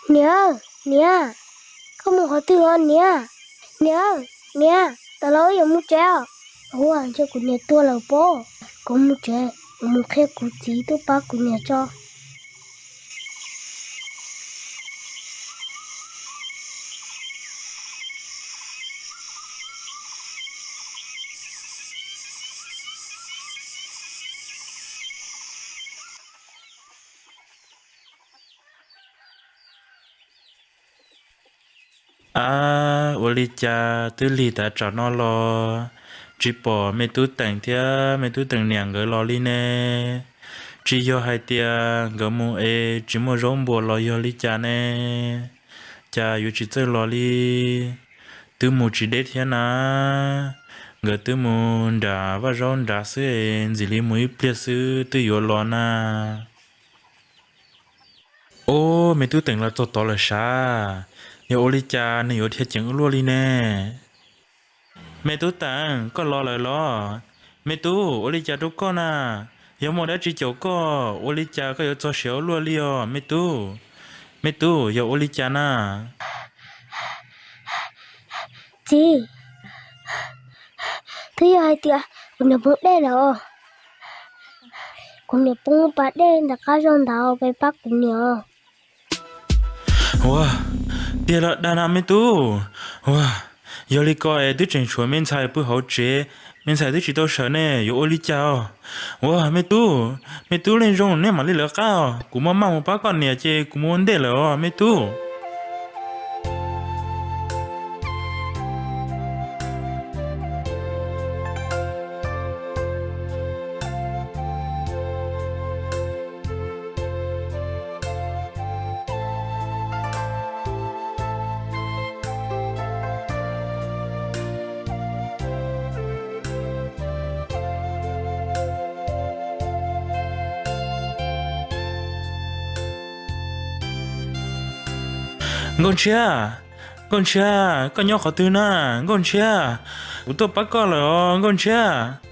Niam, niam, koj mus qhov twg os niam? Niam, niam, tawm los wb yuav mus tsev os. Ua, ntshe kuv niam tuag lawm pob. Kuv mus tsev, kuv mus qhia kuv txiv tuaj pab kuv niam tso. Ab, ua li cas twb lig tav tsam no los tsis pom me tub Teem thiab me tub Teem niam nkawd los li ne? Tsis yog hais tias nkawd mus es tsis muaj zaub npua los yog li cas ne? Cas yuav tsis txawj los li? Twb mus tsis deb thiab na. Nkawd twb mus nram vaj zaub nrad xwb es ntxim li mus ib pliag xwb twb yuav los na. Ob, me tub Teem los txog tod lawm sav. Yog ua li cas nws yuav dhia ceev ua luaj li ne? Me tub Teem, koj los lawm los? Me tub, ua li cas rau koj na? Yog muaj dab tsi caum koj, ua li cas koj yuav txog siav ua luaj li os me tub? Me tub, yog ua li cas na? Txiv, twb yog hais tias kuv niam poob dej lawm os. Kuv niam poob pas dej ntawm qab zog ntawd, peb pab kuv niam. Ua, tiag los dag na me tub? Ua, yog li ko es twb tseem tshuav me ntxhais pw hauv tsev, me ntxhais twb tsis tau sawv ne, yuav ua li cas os? Ua, me tub, me tub leej zoo nej mam li lawv qab os, kuv maj maj mus pab koj niam ces kuv mus ua ntej lawm os me tub. Nkauj Ntshiab, Nkauj Ntshiab, koj nyob qhov twg na? Nkauj Ntshiab, kuv tuaj pab koj lawm os Nkauj Ntshiab.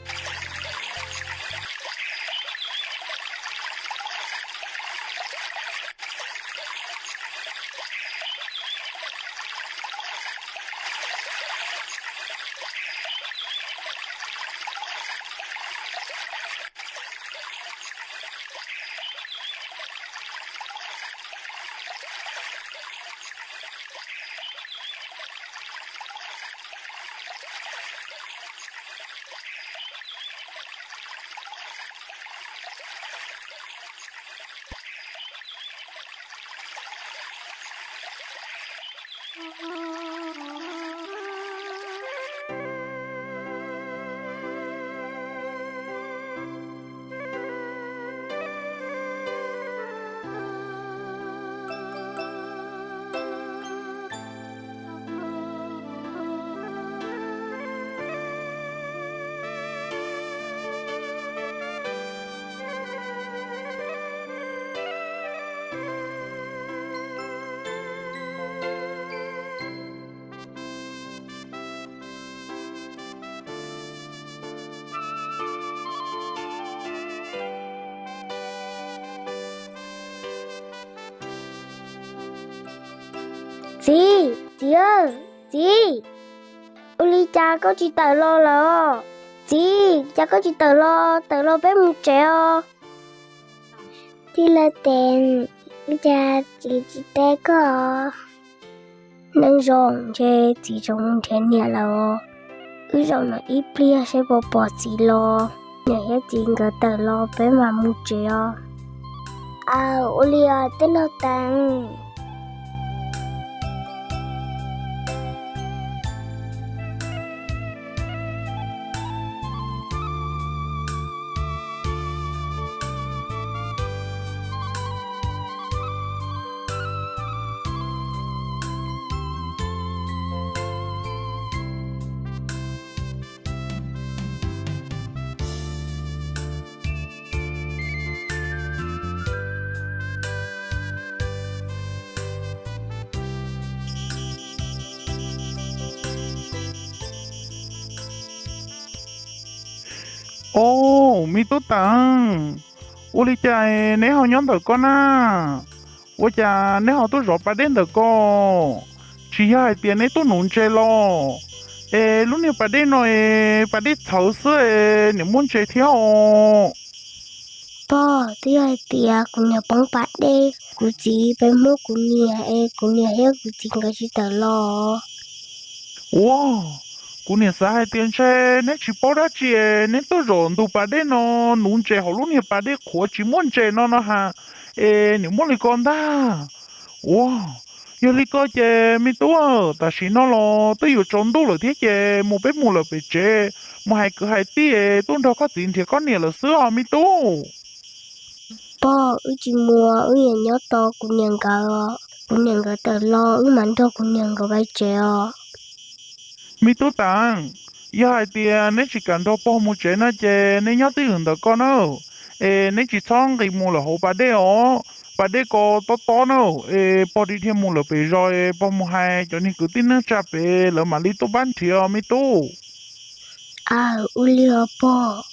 Txiv, txiv, txiv, ua li cas koj tsis tawm los lawm? Txiv, cas koj tsis tawm los, tawm los peb mus tsev os. Tij laug Teem, ua cas txiv tsis teb koj? Neej zoo ntshe txiv tseem mus nrhiav niam lawm. Wb zaum no ib pliag seb puas pom txiv los, niam thiab txiv nkawd tawm los peb mam mus tsev os. Aw, ua li os tij laug Teem. Au, me tub Teem, ua li cas neb ho nyob ntawm ko na? Ua cas neb ho tuaj zov pas dej ntawm ko? Tsis yog hais tias neb tuaj nuv ntses los? Es lub niag pas dej no es pas dej txhawv xwb es niam muaj ntses thiab os. Pog, twb yog hais tias kuv niam poob pas dej, kuv txiv peb muab kuv niam es kuv niam thiab kuv txiv nkawd tsis tawm los. Ua, kuv niam xav hais tias ntshe neb tsis paub dab tsi es neb tuaj zov ntug pas dej no nuv ntses hauv lub niag pas dej qhuav tsis muaj ntses no no ha, es niam muaj li ko ntag. Ua, yog li ko ces me tub, tam sim no los twb yuav tsaus ntuj lawm thiab ces mus peb mus lawm pem tsev, mus hais kwv hais tij es tuaj nrog koj txiv nrhiav koj niam lawm xwb os me tub. Pog, wb tsis mus, wb yuav nyob tos kuv niam nkawd, kuv niam nkawd tawm los wb mam nrog kuv niam nkawd pais tsev os. Me tub Tav, yog hais tias neb tsis kam nrog pog mus tsev no ces neb nyob twj ywm ntawm ko na, es neb tsis txhob nqis mus lawm hauv pas dej os. Pas dej ko tob tob na, es pog dhia dhia mus lawm pem zos es pog mus hais cov niag kwv tij neej tsa pem lawv mam li tuaj pab nrhiav os me tub. Aw, ua li os pog.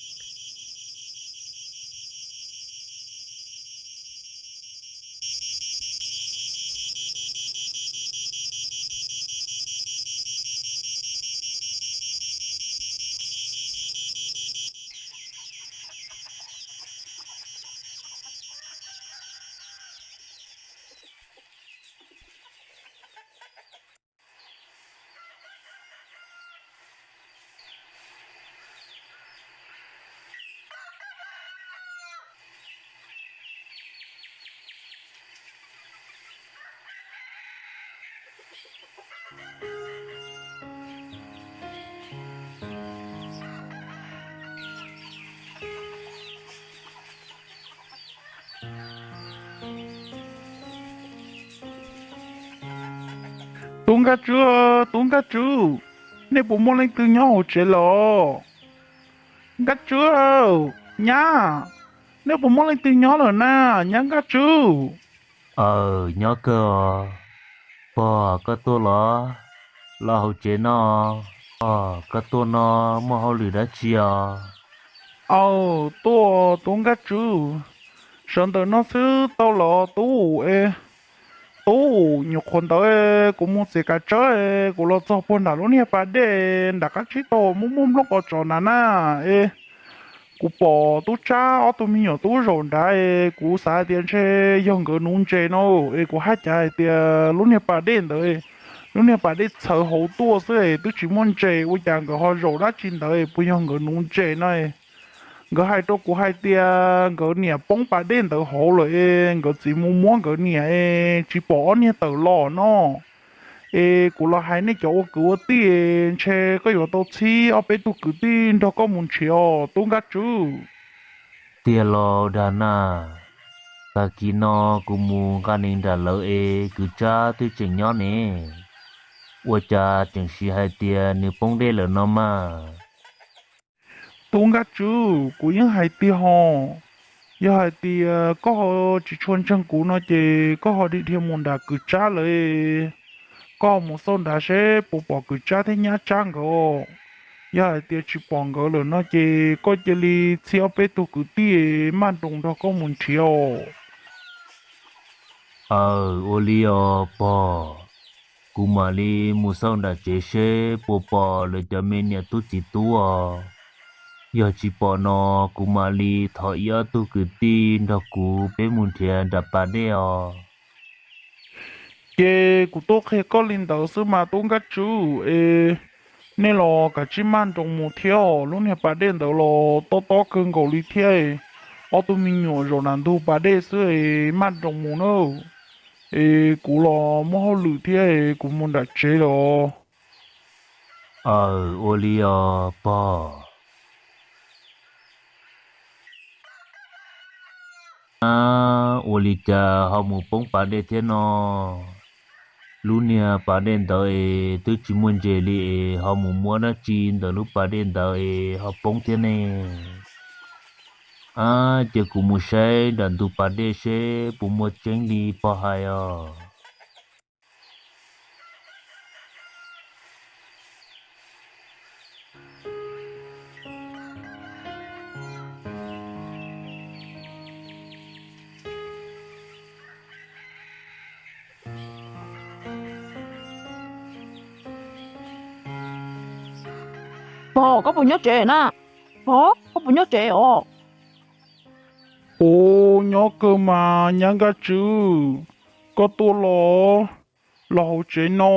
Tub Nkaj Tswb, tub Nkaj Tswb, nej puas muaj leej twg nyob hauv tsev los? Nkaj Tswb, nyab, nej puas muaj leej twg nyob lawm na, nyab Nkaj Tswb? Aw, nyob kawg os. Pog, koj tuaj los? Los hauv tsev no. Pog, koj tuaj no muaj hauj lwm dab tsi os? Aw, tuaj tub Nkaj Tswb, sawv ntawm no xwb tau los tub? Es tub, nyuam qhuav ntawd kuv mus txiav kav tsawb, kuv los txog puag nram lub niag pas dej nram qab tsib taug muaj muaj nplooj qos tsov nrad na. Es kuv pom tub Tsab ob tug me nyuam tub zaum nrad, kuv xav hais tias ntshe yog nkawd nuv ntses no, es kuv haj cav hais tias lub niag pas dej ntawd, lub niag pas dej txhawv hauv tuaj xwb es twb tsis muaj ntses, ua cas nkawd ho zaum dab tsi ntawd, puas yog nkawd nuv ntses no? Nkawd hais rau kuv hais tias nkawd niam poob pas dej ntawd hauv lawm es nkawd txiv mus muab nkawd niam es tsis pom ob niag tawm los no. Es kuv los hais nej cov ua kwv ua tij, ntshe koj yuav tau txhib ob peb tug kwv tij nrog koj mus nrhiav os tub Nkaj Tswb. Tiag los dag na, tag kis no kuv mus nqa nees nram lawv es kwv Tsab twb tseem nyob ne, ua cas tseem siv hais tias nws poob dej lawm no mas. Tub Nkaj Tswb, kuv yeej hais tiag hos, yog hais tias koj ho tsis tshua ntseeg kuv no ces koj ho dhia dhia mus nram kwv Tsab lawv, koj ho mus xauj nrad seb puas pom kwv Tsab thiab nyab Tsab nkawd. Yog hais tias tsis pom nkawd lawm no ces koj cia li txhib ob peb tug kwv tij maj nroos nrog koj mus nrhiav os. Aw, ua li os pog, kuv mam li mus xauj nram tsev seb puas pom lawv cov me niam tub txiv tub os. Yog tsis pom no kuv mam li thov ib ob tug kwv tij nrog kuv peb mus nrhiav nram pas dej os. Ces kuv tuaj qhia koj li ntawd xwb mas tub Nkaj Tswb es, nej los kav tsij maj nroos mus thiab os, lub niag pas dej ntawd los tob tob kawg nkaus li thiab. Ob tug me nyuam zaum nram ntug pas dej xwb es maj nroos mus na. Es kuv los muaj hauj lwm thiab es kuv mus nram tsev los. Aw, ua li os pog. Ab, ua li cas ho mus poob pas dej thiab no? Lub niag pas dej ntawd es twb tsis muaj ntses li es ho mus muab dab tsi ntawm lub pas dej ntawd es ho poob thiab ne? Ab, cia kuv mus saib nram ntug pas dej seb puas muaj tseeb li pog hais os. Pog, koj puas nyob tsev na? Pog, koj puas nyob tsev os? Ua, nyob kawg mas nyab Nkaj Tswb, koj tuaj los, los hauv tsev no,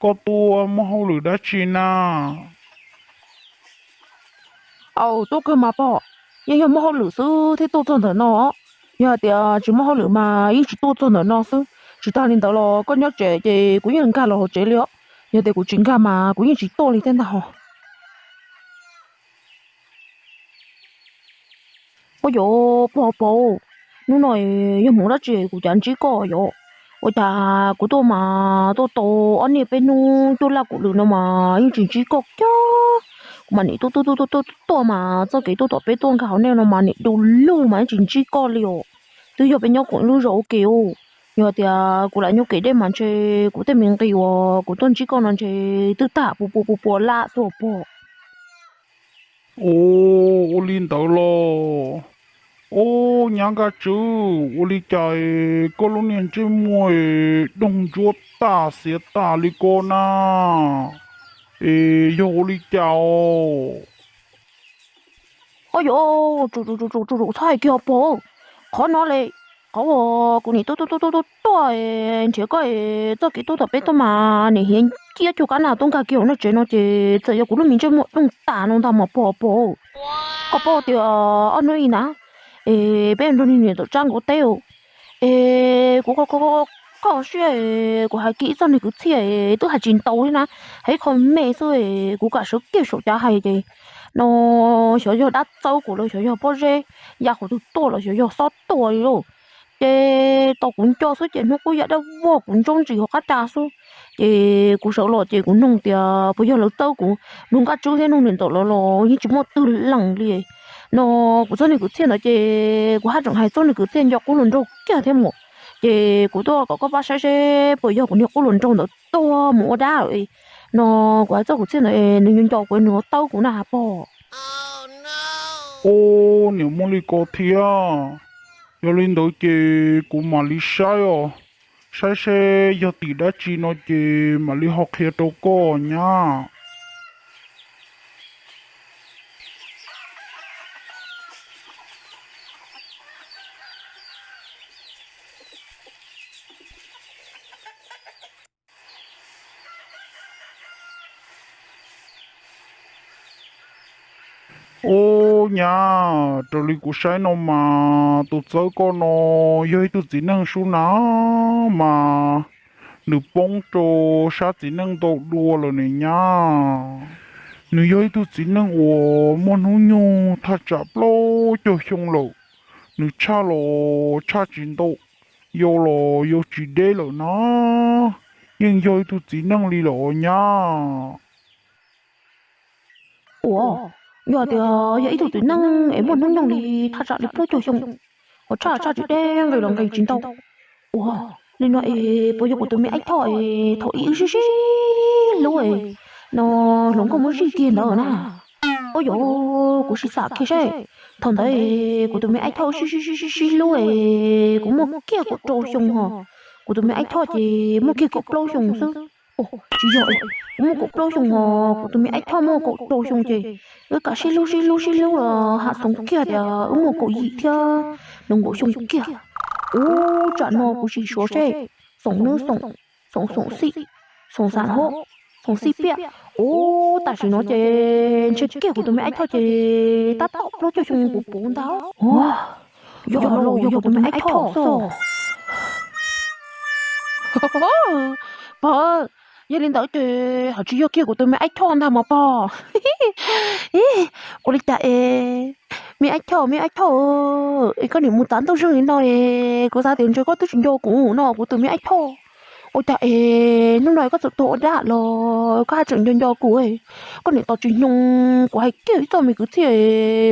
koj tuaj muaj hauj lwm dab tsi na? Au, tuaj kawg mas pog, yeej yog muaj hauj lwm xwb thiaj tuaj txog ntawm no. Yog hais tias tsis muaj hauj lwm mas yeej tsis tuaj txog ntawm no xwb. Tsis tas li ntawd los koj nyob tsev ces kuv yeej nkag los hauv tsev li os. Yog tias kuv tsis nkag mas kuv yeej tsis tuaj li thiab ntag hos. Ua, yog pog, pog, hnub no yog hmoov dab tsi kuv cav ntsib koj yom? Ua cas kuv tuaj mas tuaj tau ob niaj peb hnub cuaj laj kuv lwm no mas yeej tsis ntsib koj kiag. Kuv mas nim tuaj tuaj tuaj tuaj tuaj mas txoj kev tuaj tom peb tuaj nkag hauv nej no mas nim du lug mas yeej tsis ntsib koj li os. Twb yog peb nyob koom ib lub zos ua ke os. Yog tias kuv lam nyob kev deb mas ntshe kuv tej me nqi uas kuv tuaj ntsib koj no ntshe twb tag puas puas puas puas laj tuaj pog. Ua, ua li ntawd los. Ua, nyab Nkaj Tswb, ua li cas koj lub niag ntsej muag doog ntsuab tas xiav tas li ko na? Es yog ua li cas os? Ua, yog, tsum tsum tsum tsum txhob hais kiag pog. Qhov no li, qhov uas kuv nim tuaj tuaj tuaj tuaj tuaj nrhiav koj txoj kev tuaj tom peb tuaj mas nim hiav ciab cuag kab nas tuaj nkag kiag hauv nej tsev no ces txawm yog kuv lub me ntsej muag doog tas no ntag mas pog, pog. Koj paub tias ob hnub ib na, es peb nrog niag niam ntxawm Tsab nkawd teb, es kuv kho siab, kuv hais kiag ib txoj niag kwv txhiaj twb hais tsis ntau li na, hais ib qho me xwb, kuv kam sawv kiag saum cav hais ces no xyov yog dab txaub kuv los xyov yog pob zeb ya qhov twg tuaj los xyov yog xob tuaj li lauj. Ces tau kuv nco xwb ces hnub qub ya dab vog kuv ntsob ntsis hauv qab ras xwb. Ces kuv sawv los ces kuv nug tias puas yog lawv txawb kuv, nug Nkaj Tswb thiab nug niam ntxawm lawv los yeej tsis muaj twg lees li. No kuv txoj niag kwv txhiaj ntawd ces kuv haj tseem hais txoj niag kwv txhiaj nco qub hluas nraug kiag thiab mas. Ces kuv tuaj kom koj pab saib seb puas yog kuv niag qub hluas nraug ntawd tuag mus ua dab lawm. No kuv hais txoj kwv txhiaj ntawd nws nco nco kuv nws yuav tawb kuv na pog. Ua, niam, muaj li ko thiab. Yog li ntawd ces kuv mam li saib os, saib seb yog tim dab tsi no ces mam li ho qhia rau koj nyab. Ub, nyab, raws li kuv saib no mas tus txawb koj no yog ib tug txiv neej sub nab mas nws poob rau sab txiv neej ntau dua lawm ne nyab. Nws yog ib tug txiv neej uas muaj hnub nyoog thaj tsam plaub caug xyoo lawm, nws tshaj los tshaj tsis ntau, yau los yau tsis deb lawm na. Yeej yog ib tug txiv neej li lawm os nyab. Ua, yog tias yog ib tug txiv neej es muaj hnub nyoog li thaj tsam li plaub caug xyoo, ho tshaj tshaj tsis deb, nqis los nqis tsis ntau. Ua, li no es puas yog kuv tus me Aib Thoj es thaum ub wb sib sib hlub no hluas nkauj muab zij kiag ntawd na? Ua, yog, kuv sim xam kiag seb. Thaum ntawd kuv tus me Aib Thoj sib sib sib sib sib hlub es kuv muaj kiag kaum rau xyoo ho, kuv tus me Aib Thoj ces muaj kiag kaum plaub xyoo xwb. Tsis yog, kuv muaj kaum plaub xyoo ho kuv tus me Aib Thoj muaj kaum rau xyoo ces wb kam sib hlub sib hlub sib hlub los hav xoom kiag tias wb muaj kaum yim thiab nees nkaum xyoo kiag. Ub, tsam no kuv sim suav seb, xoom nub xoom, xoom xoom xij, xoom xam hub, xoom xij piaj. Ub, tam sim no ces ntshe kiag kuv tus me Aib Thoj ces tab tom plaub caug xyoo puv puv ntag. Yog los yog kuv tus me Aib Thoj xwb. Pog, yog li ntawd ces ho tsis yog kiag kuv tus me Aib Thoj ntag mas pog. Ua li cas es, me Aib Thoj, me Aib Thoj, es koj nim mus tav ntuj zeeg li no es kuv xav tias ntshe koj twb tsis nco kuv no kuv tus me Aib Thoj. Ua cas es hnub no koj txawm tuag ua dab los koj haj tseem nco nco kuv? Koj nim tos tsis hnyoo kuv hais kiag ib txoj me kwv txhiaj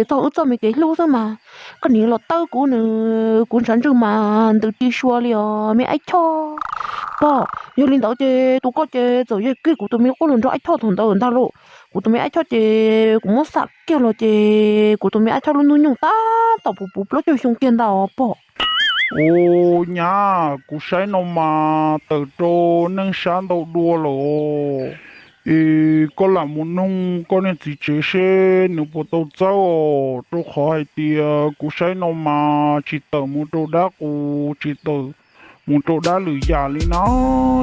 txog wb txoj me kev hlub xwb mas koj nim los tawb kuv nws, kuv ntshav ntswg mas ntws ri sua li os me Aib Thoj. Pog, yog li ntawd ces tus koj ces txawm yog kiag kuv tus me qub hluas nraug Aib Thoj thaum ntawd ntag lauj. Kuv tus me Aib Thoj ces kuv muab xam kiag los ces kuv tus me Aib Thoj lub ntuj nyoog tab tom puv puv plaub caug xyoo kiag ntag os pog. Ua, nyab, kuv saib no mas tawm rau neej sab ntau dua lawm os. Es koj lam mus noog koj niag txiv tsev seb nws puas tau txawb os, rau qhov hais tias kuv saib no mas tsis tawm mus rau dab qus, tsis tawm mus rau dab lwm yam li na,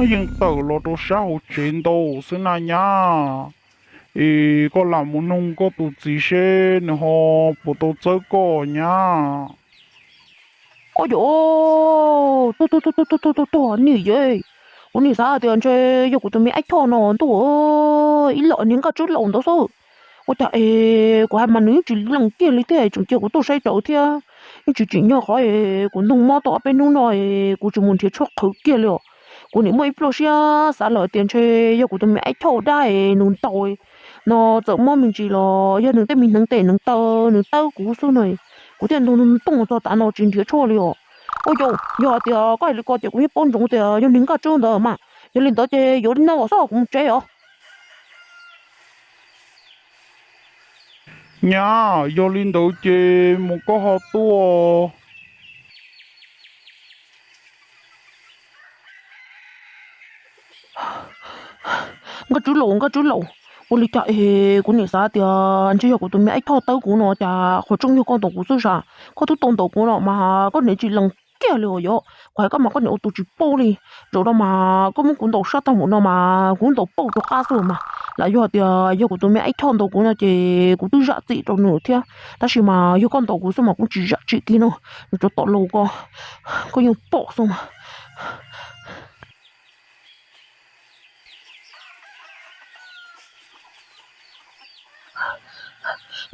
yeej tawm los rau sab hauv tsev ntau xwb na nyab. Es koj lam mus noog koj tus txiv seb nws ho puas tau txawb koj nyab. Ua cas, tuag tuag tuag tuag tuag tuag tuag, nim yog kuv nim xav tias ntshe yog kuv tus me Aib Thoj no ntuj, ib los niag Nkaj Tswb laus ntawd xwb. Ua cas es kuv hais mas nws yeej tsis lees kiag li thiab, tseem cia kuv tuaj saib rawv thiab. Yeej tsis tsim nyog qhov es kuv ntoog mob tau ob peb hnub no es kuv tsis mus nrhiav tshuaj qhwv kiag li os. Kuv nim muaj ib pluaj siab xav lawm tias ntshe yog kuv tus me Aib Thoj dab es nws ntaus no txawm mob me ntsis los yog nws tej me hneev tes hneev taw nws tawb kuv xwb no, kuv thiaj ntoog ntoog txog tav no tsis nrhiav tshuaj li os. Ua cas yog hais tias koj hais li ko ces kuv yeej paub ntsoov tias yog niag Nkaj Tswb ntawd mas. Yog li ntawd ces yuav li no xwb, kuv mus tsev os. Nyab, yog li ntawd ces mus koj ho tuaj. Nkaj Tswb laus, Nkaj Tswb laus, ua li cas es kuv nim xav tias ntshe yog kuv tus me Aib Thoj tawb kuv no cas qhov tseeb yog koj ntaus kuv xwb sav. Koj twb tau ntaus kuv no mas koj nim tsis lees kiag li os yom. Kuv hais koj mas koj nim ua tus tsis paub li. Zaum no mas koj muab kuv ntaus sab tag npaum no mas kuv ntaus pauj rau qab xwb mas. Lam yog tias yog kuv tus me Aib Thoj ntaus kuv no ces kuv twb zam txim rau nws thiab, tab sis mas yog koj ntaus kuv xwb mas kuv tsis zam txim kiag no. Nws cov tom laus ko, koj yeej pom xwb mas.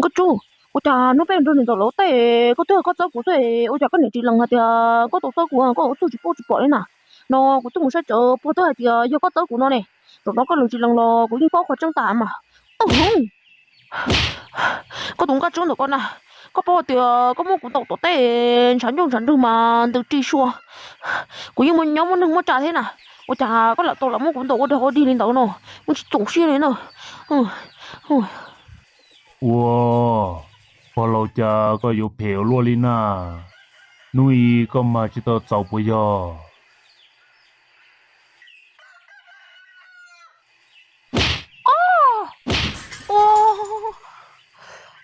Nkauj Tsub, ua cas hnub peb nrog niam ntxawm lawv tej koj twb hais koj txawb kuv xwb, ua cas koj niam tsis lees hais tias koj tau txawb kuv, koj ua txuj tsis paub tsis pom li na. No kuv twb mus saib tsawv puag twb hais tias yog koj txawb kuv no ne, zaum no koj lees tsis lees los kuv yeej paub qhov tseeb tas mas. Koj tus Nkauj Tsub ntawm koj na, koj paub tias koj muab kuv ntaus tom tej ntshav ncauj ntshav nrwg mas ntws ri sua, kuv yeej muaj nyob muaj neeg muaj tsa thiab na, ua cas koj lam tau lam muab kuv ntaus ua dog ua dig li ntawd no, kuv tsis txaus siab li na. Ua, pog laus cas koj yuav phem ua luaj li na, hnub i koj mag tsis tau txaus puas yog?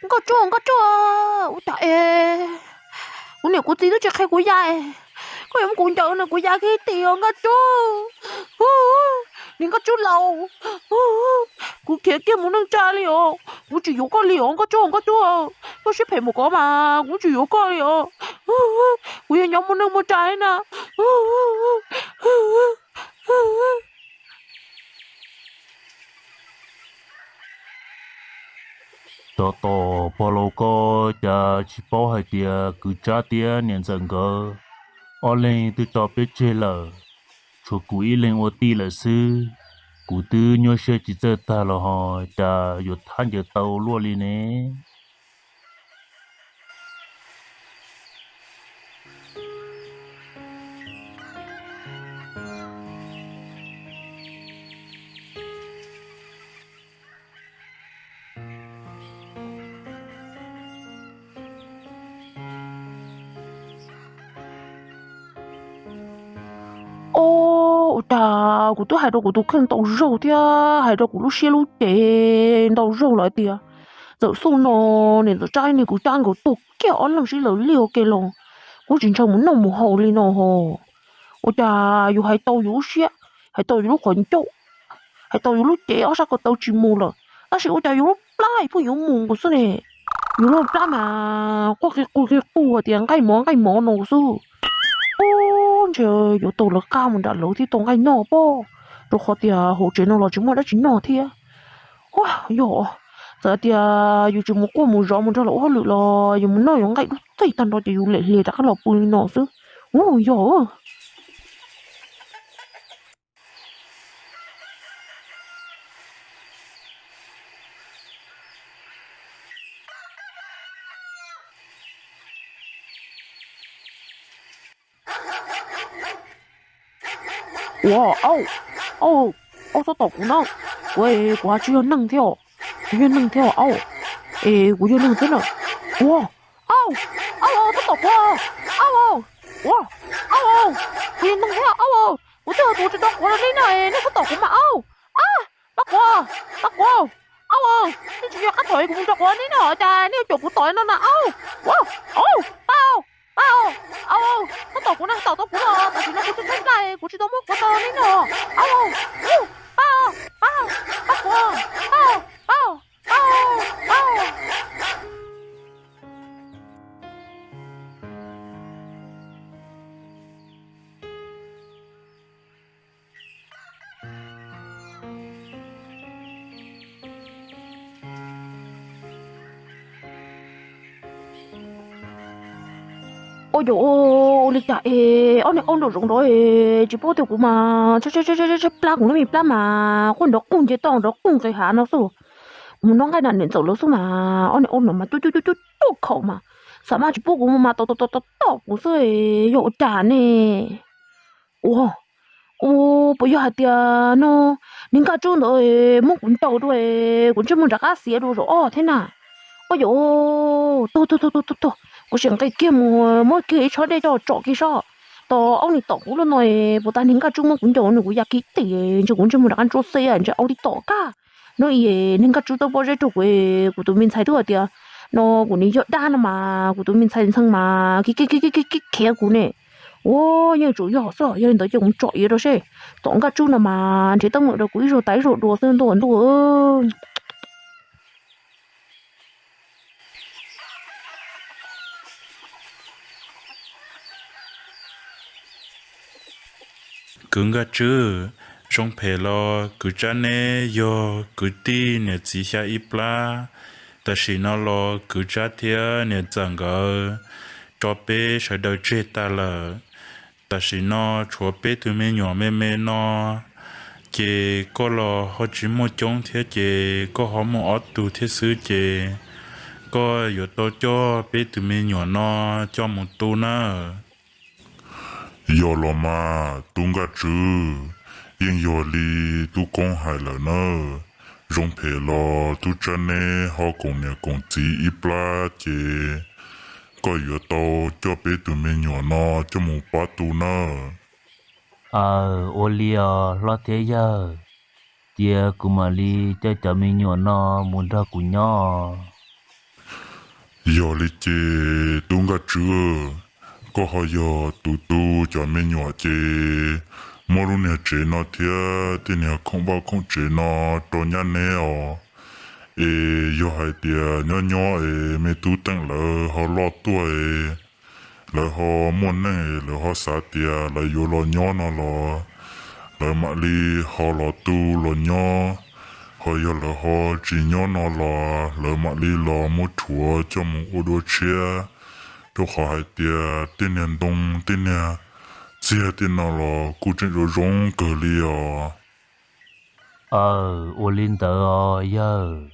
Nkauj Tsub, Nkauj Tsub, ua cas es kuv niam kuv txiv twb tsis qhia kuv ya, koj yuav muab kuv ncaws no kuv ya kiag tim os Nkauj Tsub. Niam Nkauj Tsub laus, kuv khiav kiag mus neej tsa li os, kuv tsis yuav koj li os Nkauj Tsub, Nkauj Tsub, koj siab phem mus kov mas kuv tsis yuav koj li os. Kuv yuav nyob muaj neej muaj tsa na. Tos tos pog laus ko cas tsis paub hais tias kwv Tsab thiab niam ntxawm nkawd ob leeg twb tso peb tseg lawm, tshuav kuv ib leeg ua tij lawm xwb. Kuv twb nyuaj siab tsis txawj tag los ho cas yuav thab ncaws tau luaj li ne. Ua cas kuv twb hais rau kuv tus kheej ntau zaug thiab hais rau kuv lub siab lub cev ntau zaug lawm tias txawm xub no niam ntxawm Tsab niag kwv Tsab nkawd tuag kiag ob leeg sib law lig ua ke los kuv tsis ntshaw mus noj mus haus li no ho. Ua cas yus hais tau yus lub siab, hais tau yus lub qhov ncauj, hais tau yus lub cev ob sab ko taw tsis mus lawm, tab sis ua cas yus lub plab pheej yuav mus nkaus xwb ne. Yus lub plab mas quaj qi qu qi qu tias nqaij mov nqaij mov no xwb. Ub, ntshe yuav tau lawv qab mus nram lawv thiaj tau nqaij noj pob, rau qhov tias hauv tsev no los tsis muaj dab tsi noj thiab. Ua yog, txawm tias yus tsis mus quaj mus zov mus nrog lawv ua hauj lwm los yus mus noj yus nqaij dub txeeg tag nrho ces yus lem hlias rov qab los pw li no xwb. Ub yog. Ua, aub, aub, aub txhob tom kuv na. Kuv, kuv tsis yog neeg thiab os. Kuv yog neeg thiab os aub. Es kuv yog neeg thiab na. Ua, aub, aub, txhob tom kuv. Aub, ua, aub, kuv yog neeg thiab aub. Kuv twb hais tias tsis tom kuv li na, nej txhob tom kuv mas aub. Ab, no Kuv, Paj Kuv, au, nej tsis yog qab tom kuv mus nrog kuv neb no cas nej yuav caum kuv tom no na, au, au, Paj, au, Paj, au, koj tom kuv na, tom tau kuv los tam sim no kuv tsis tau nplaj, kuv tsis tau muab kuv tau neb no, au, Paj, Paj, Paj Kuv, Paj, Paj, Paj. Ua yog ua li cas es ob niag aub nraum zoov nrad tsis paub tias kuv mas tshaib tshaib plab, kuv lub me plab mas quaj nrov quj nce toj nrov quj nqis hav no xwb. Kuv mus noj nqaij na niam ntxawm lawv xwb mas ob niag aub no mas cuab cuab cuab cuab cuab khaum mas xav mas tsis pub kuv mus mas tom tom tom tom kuv xwb, yog ua cas ne? Ua, ua, puas yog hais tias no niag Nkaj Tswb ntawd muab kuv ncaus dua, kuv ntsej muag nram qab xiav dua zaum ob thiab na. Ua yog, tuag tuag tuag tuag tuag, kuv sim nqis kiag mus muab kiag ib tshob dej coj tsom kiag saib. Tos aub nws tom kuv lub no, puas tas niag Nkaj Tswb muab kuv ncaus nws kuv ya kiag tim ntshe kuv ntsej muag nram qab ntsuab xeb ntshe aub tib tom kaj. No niag Nkaj Tswb twb pob zeb rau kuv, kuv tus me ntxhais twb hais tias no kuv nim yog dab no mas kuv tus me ntxhais ntxhee mas khiav khiav kuv ne. Ua, yeej tsuas yog xwb, yog li ntawd ces kuv tsom iav rau seb. Tom Nkaj Tswb no mas nrhiav teeb meem rau kuv ib zaug tas ib zaug dua xwb ntuj ntuj. Kwv Nkaj Tswb, zoo phem los kwv Tsab neb yog kwv tij niam txiv xya ib plab. Tam sim no los kwv Tsab thiab niam ntxawm nkawd tso peb sawv daws tseg tag lawm. Tam sim no tshuav peb tus me nyuam me me no, ces koj los ho tsis muaj coob thiab ces koj ho muaj ob tug thiab xwb ces koj yuav tau coj peb tus me nyuam no coj mus tu nawb. Yog los mas tub Nkaj Tswb, yeej yog li tub koob hais lawm nawb. Zoo phem los tub Tsab neb ho koom niam koom txiv ib plab ces koj yuav tau coj peb tus me nyuam no coj mus pab tu nawb. Aw, ua li os hlob thiab yawg, cia kuv mam li coj cov me nyuam no mus nrog kuv nyob. Yog li ces tub Nkaj Tswb, koj ho yog tus tu cov me nyuam ces muab lub niag tsev no thiab tej niag khoom vaj khoom tsev no rau nyab neb os. Es yog hais tias nyob nyob es me tub Teej lawv ho loj tuaj es lawv ho muaj neej es lawv ho xav tias lawv yuav los nyob no los lawv mam li ho los tu los nyob, ho yog lawv ho tsis nyob no los lawv mam li los muab rhuav coj mus ua dua tshiab, rau qhov hais tias tej niag ntoo tej niag txiag tej no los kuj tseem zoo zoo kawg li os. Aw, ua li ntawd os yawg.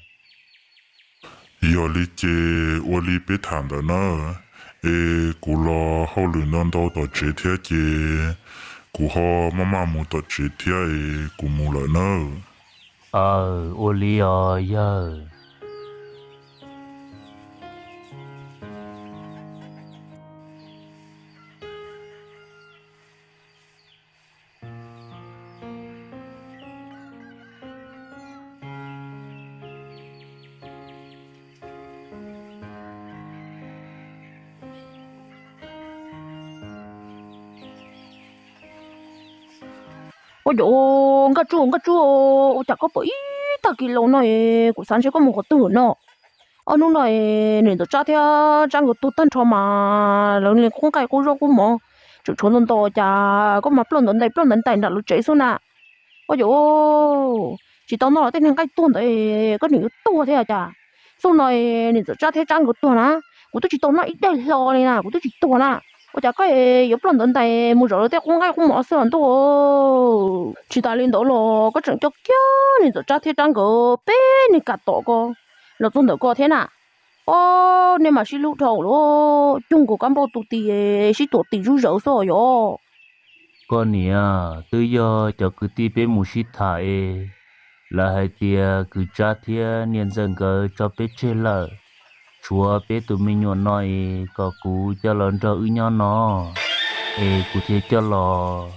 Yog li ces ua li peb tham ntawd nawb, es kuv los hauj lwm ntau ntau tom tsev thiab ces kuv ho maj maj mus tom tsev thiab es kuv mus lawm nawb. Aw, ua li os yawg. Ua cas Nkaj Tswb, Nkaj Tswb, ua cas koj pom ib tag kis los no es kuv xav ntshe koj mus qhov twg no? Ob hnub no es niam ntxawm Tsab thiab Tsab nkawd tuag tag nrho mas lawv li qub nqaij qub zaub qub mov tseem tshuav ntau ntau, cas koj mas ploj ntawd ntais ploj ntawd ntais nram lawv tsev xwb na? Ua cas tsis tau noj los tej niag nqaij tuag ntawd koj nim yuav tuag thiab cas? Xub no niam ntxawm Tsab thiab Tsab nkawd tuag na, kuv twb tsis tau noj ib daim hlo li na, kuv twb tsis tuag na. Ua cas koj yuav ploj ntawd ntais mus zaum lawv tej qub nqaij qub mov xwb los ntuj? Tsis tas li ntawd los koj tseem coj kiag niam ntxawm Tsab thiab Tsab nkawd peb niag kam tom ko los txog ntawm ko thiab na. Ob niag mas sib hlub dhau lawm, cuag nkaus kab npauj tu ti, sib tuam tim zuj zawv xwb os yom. Koj niam, twb yog cov kwv tij peb mus sib tham es lawv hais tias kwv Tsab thiab niam ntxawm nkawd tso peb tseg lawm, tshuav peb tus me nyuam no es kom kuv coj los nrog wb nyob no, es kuv thiaj coj los.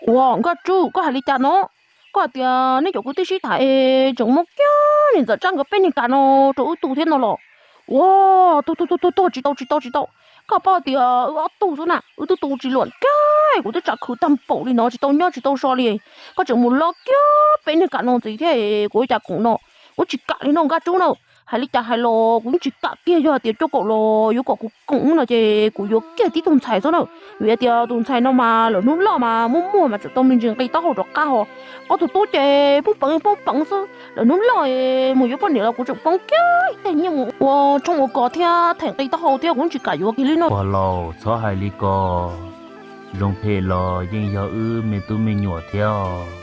Ua Nkaj Tsub, koj hais li cas no? Koj hais tias nej cov kwv tij sib tham es tseem muab kiag niag ntxawm Tsab nkawd peb niag kam no rau wb tu thiab no los? Ua, tuag tuag tuag tuag, tsis tau tsis tau tsis tau. Koj paub tias wb ob tug xwb na, wb twb tu tsis luam kiag, kuv twb tsam khwv tag npaum li no tsis tau nyob tsis tau so li. Koj tseem mus lob kiag peb niag kam no ntxiv thiab, kuv ua cas koom no? Kuv tsis kam li no Nkaj Tsub na. Hais li cas hais los kuv yeej tsis kam kiag, yog hais tias coj kom los yuav kom kuv koom no ces kuv yuav kiag tib tug ntxhais xwb na. Vim hais tias tus ntxhais no mas lawm hnub loj mas muaj muag mas tseem tau me ntsis nqi taub hau rov qab ho. Ob tug tub ces poob peev poob peev xwb, lawm hnub loj mus yuav poj niam los kuv tseem poob kiag tej nyiaj mus ua tshoob ua kos thiab them nqi taub hau thiab, kuv yeej tsis kam yuav kiag li no. Pog laus, txhob hais li ko, zoo phem los yeej yog wb me tub me nyuam thiab.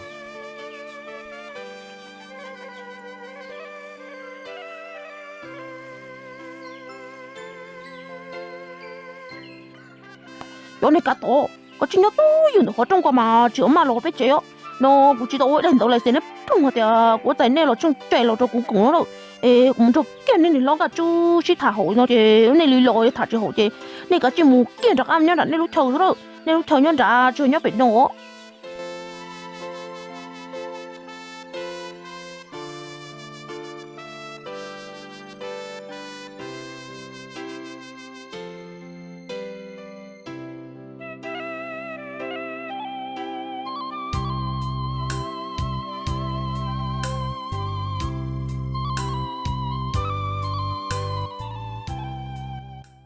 Cov niag kav tom, koj tsis nyob twj ywm ntawm qhov rooj ko mas tsis ua maj los peb tsev os. No kuv tsis tau ua ib daim ntawv lais xes neb ploog hais tias kuv txais nej los tsheej cai los rau kuv koom no lawm. Es kuv mus nrog kiag nej niag hlob Nkaj Tsub sib tham haum no ces nej li los tham tsis haum ces nej kav tsij mus kiag nram qab nyob nram nej lub chaw xwb lawm. Nej lub chaw nyob nrad tsis yog nyob pem no.